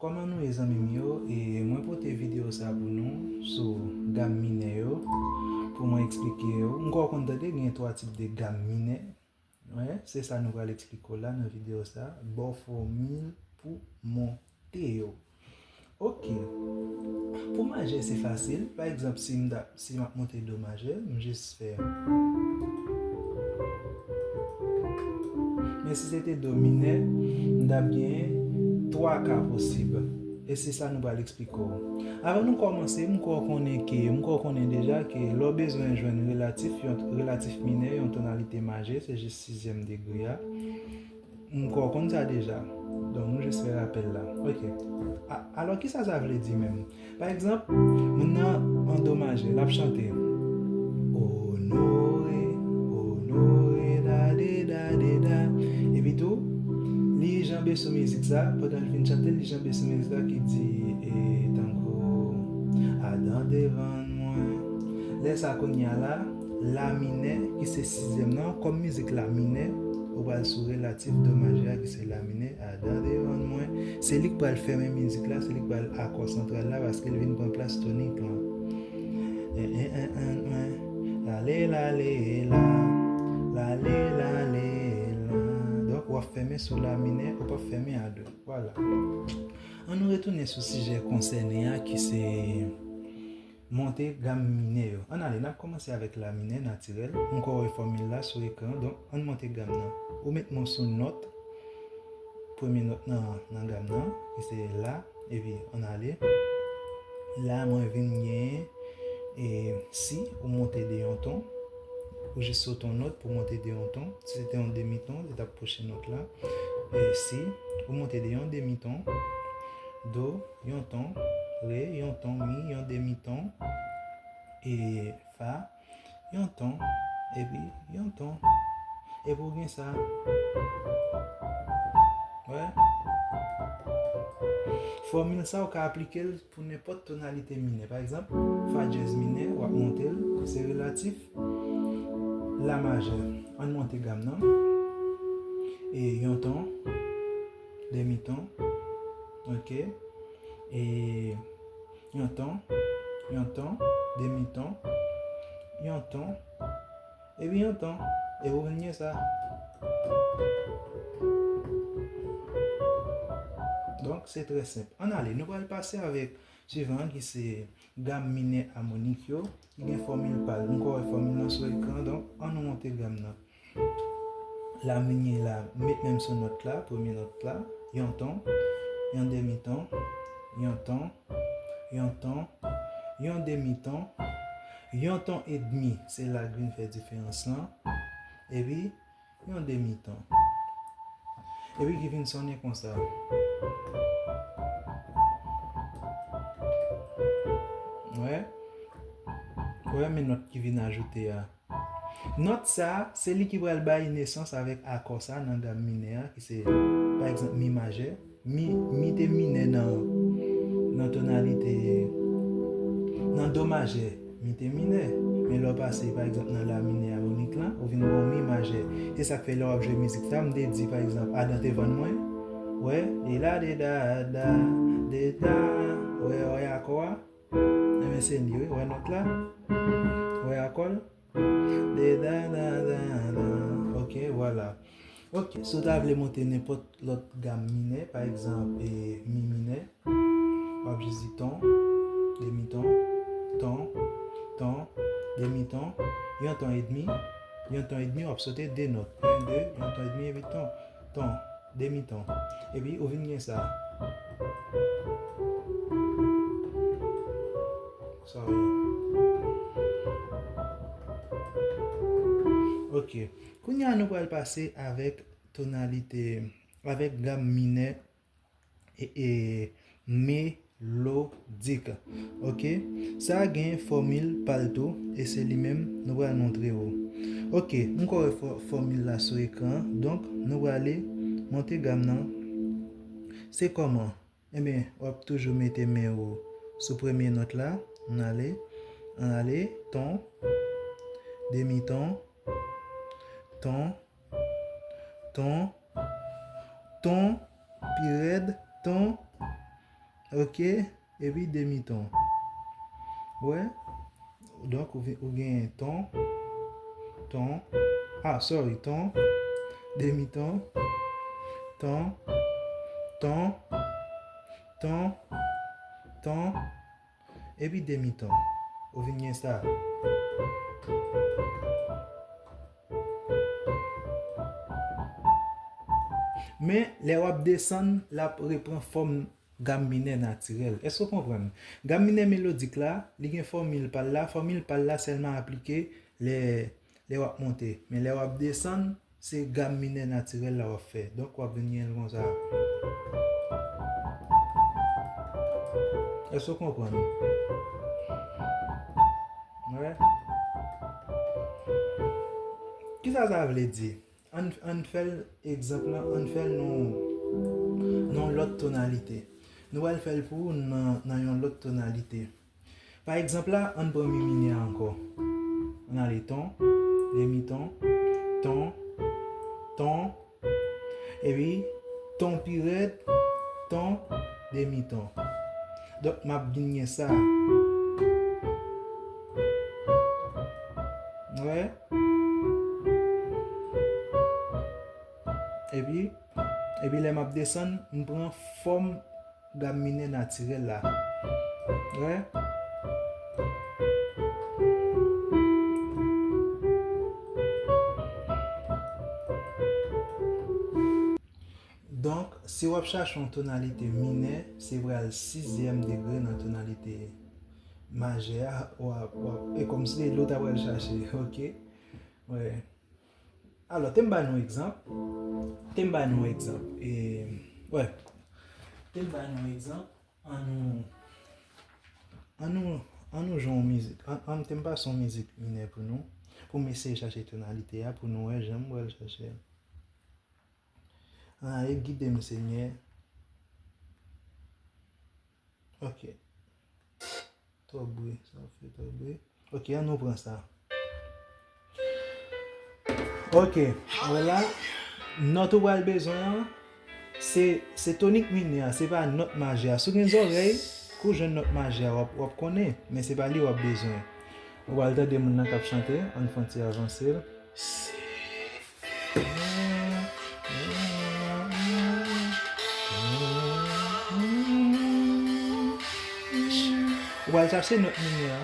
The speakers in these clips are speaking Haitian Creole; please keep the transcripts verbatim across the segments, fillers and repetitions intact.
Kòman nou ye, zanmi m yo? E mwen pote videyo sa pou nou sou gam minè yo, pou mwen eksplike yo. M kwè w konn tande gen twa tip de gam minè. Wi, se sa nou pral eksplike w la nan videyo sa. Ba w fòmil pou monte yo. Ok. Pou majè, se fasil. Pa egzanp, si m ta, si m ap monte do majè, m jis fè. Men si se te do minè, m t ap genyen twa ka posib. E se sa nou pral eksplike w. Avan nou kòmanse, m kwè w konnen ke, m kwè w konnen deja ke lè w bezwen jwenn relatif, yon relatif minè, yon tonalite majè, se jis sizyèm degre a. M kwè w konn sa deja. Donk, nou jis fè rapèl la. Ok. A, alò, kisa sa vle di menm? Pa egzanp, moun nan an do majè, l ap chante. Onore, onore, da, de, da, de, da. Epi tou, li janbe sou mizik sa, pandan l fin chante, li janbe sou mizik la ki di, e, tankou, Adan devan mwen. Lè sa kounye a la, la minè, ki se sizyèm nan, kòm mizik la minè, ou pral sou relatif do majè a, ki se la minè, Adan devan mwen. Se li k pral fèmen mizik la, se li k pral akò santral la, paske l vin pran plas tonik lan. En, en, en, en, en. Lale, lale, la. Lale, lale, la. Donk, w ap fèmen sou la minè, ou p ap fèmen a de. Vwala. Ann nou retounen sou sijè konsène a, ki se monte gam minè yo. Ann ale, n ap kòmanse avèk la minè natirèl. M kwè w wè fòmil la sou ekran, donk, ann monte gam nan. Ou met men w sou nòt, premye nòt nan, nan gam nan, ki se la, epi ann ale. La, mwen vin genyen, e, si, ou monte de yon ton, ou jis sote yon nòt pou monte de yon ton. Si se te yon demi ton, se t ap pwochen nòt la. E, si, ou monte de yon demi ton, do, yon ton, re, yon ton, mi, yon demi ton, e, fa, yon ton, epi yon ton. Epi w gen sa. Wè. Fòmil sa, ou ka aplike l pou nenpòt tonalite minè. Pa egzanp, fa dyèz minè, w ap monte l, se relatif la majè. Ann monte gam nan. E yon ton, demi ton, ok. E yon ton, yon ton, demi ton, yon ton, epi yon ton. E ou vin gen sa. Donk, se trè senp. Ann ale, nou pral pase avèk swivan an ki se gam minè amonik yo, ki gen fòmil pa l. M kwè w wè fòmil lan sou ekran, donk, ann nou monte gam nan. La m vin gen la, m met men m sou nòt la, premye nòt la, yon ton, yon demi ton, yon ton, yon ton, yon demi ton, yon ton edmi, se la k vin fè diferans lan, epi yon demi ton. Epi ki vin sonnen konsa. Wè. Wè, men nòt ki vin ajoute a. Nòt sa, se li ki pral bay nesans avèk akò sa nan gam minè a, ki se, pa egzanp, mi majè. Mi, mi te minè nan, nan tonalite, nan do majè, mi te minè. Men lè w pase, pa egzanp, nan la minè amonik lan, ou vin gen yon mi majè. Se sa k fè lè w ap jwe mizik sa, m te di, pa egzanp, Adan te vann mwen. Wè, de la, de da, da, de da. Wè, wè akò a. Enben, se li, wi. Wè nòt la. Wè akò l. De da, da, da, da. Ok, vwala. Ok, si w ta vle monte nenpòt lòt gam minè, pa egzanp, e, mi minè, w ap jis di ton, demi ton, ton, ton, demi ton, yon ton edmi, yon ton edmi, w ap sote de nòt. En, de, yon ton edmi, epi ton, ton, demi ton. Epi ou vin gen sa. Sorry. Ok. Kounye a, nou pral pase avèk tonalite, avèk gam minè e, e melodik. Ok? Sa gen fòmil pa l tou, e se li menm nou pral montre w. Ok, m kwè w wè fò-, fòmil la sou ekran an. Donk, nou prale monte gam nan. Se kòman? Enben, w ap toujou mete men w sou premye nòt la. Ann ale, ann ale, ton, demi ton, ton, ton, ton, pi rèd, ton, Ok, epi demi ton. Ou wè? Donk, ou, vi- ou gen ton, ton, ah, sorry, ton, demi ton, ton, ton, ton, ton, epi demi ton. Ou vin gen sa. Men, lè w ap desann, l ap repran fòm gam minè natirèl. Èske w konprann? Gam minè melodik la, li gen fòmil pa l la. Fòmil pa l la sèlman aplike lè, lè w ap monte. Men lè w ap desann, se gam minè natirèl la w ap fè. Donk, w ap vin gen l konsa. Èske w konprann? Wè. Kisa sa vle di? Ann, ann fè l, egzanp lan, ann fè l nan, nan yon lòt tonalite. Nou pral fè l pou ou nan, nan yon lòt tonalite. Pa egzanp la, ann pran mi minè a ankò. Ann ale ton, demi ton, ton, ton, epi ton pi rèd, ton, demi ton. Donk, m ap vin gen sa. Wè? Epi, epi lè m ap desann, m pran fòm gam minè natirèl la. Wè? Donk, si w ap chache yon tonalite minè, se pral sizyèm degre nan tonalite majè a, w ap, w ap, e kòmsi se li w ta pral chache, ok? Wè. Alò, te m ba nou egzanp. Te m ba nou egzanp. E, wè. Te m ba nou egzanp. An nou, an nou, an nou jwe yon mizik. An, an, te m pase yon mizik minè pou nou. Pou m eseye chache tonalite a, pou nou wè jan m pral chache l. Ann ale, gide m, Senyè. Ok. Twòp bri, sa w fè twòp bri. Ok, an nou pran sa. Ok, wè la, nòt ou pral bezwen an, se, se tonik minè a, se pa nòt majè a. Si w gen zòrèy, kou w jwenn nòt majè a, w ap, w ap konnen, men se pa li w ap bezwen. Ou pral tande moun nan k ap chante, ann fè yon ti avanse l. Ou pral chache nòt minè a.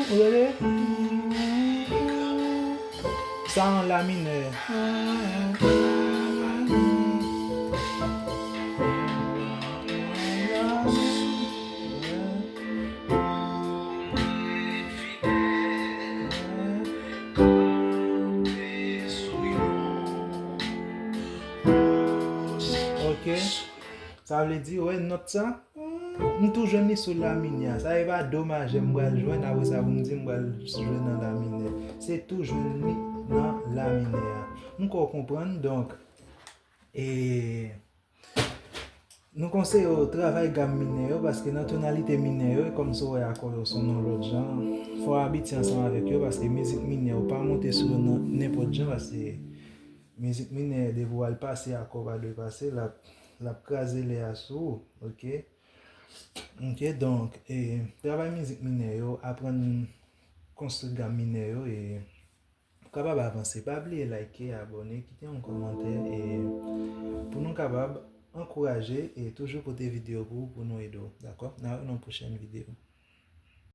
Ou tande? Sa an la minè. Ok. Sa vle di, wè, nòt sa, m tou jwenn li sou la minè. Sa e pa do majè m pral jwenn, apre sa pou m di m pral jwe nan la minè. Se tou jwenn li nan la minè a. M kwè w konprann, donk, e, nou konseye w travay gam minè yo, paske nan tonalite minè yo, e kòm si w wè akò yo se yon lòt jan, fò w abitye ansanm avèk yo, paske mizik minè yo pa monte sou yo nan nenpòt jan, paske mizik minè, depi w al pase akò w pa dwe pase, l ap, l ap kraze lè a sou ou, ok? Ok, donk, e, travay mizik minè yo, aprann konstwi gam minè yo, e, pou w kapab avanse. Pa bliye like, abòne, kite yon kòmantè, e, pou nou kapab ankouraje e toujou pote videyo pou, pou nou ede w, dakò? N a wè w nan pwochèn videyo.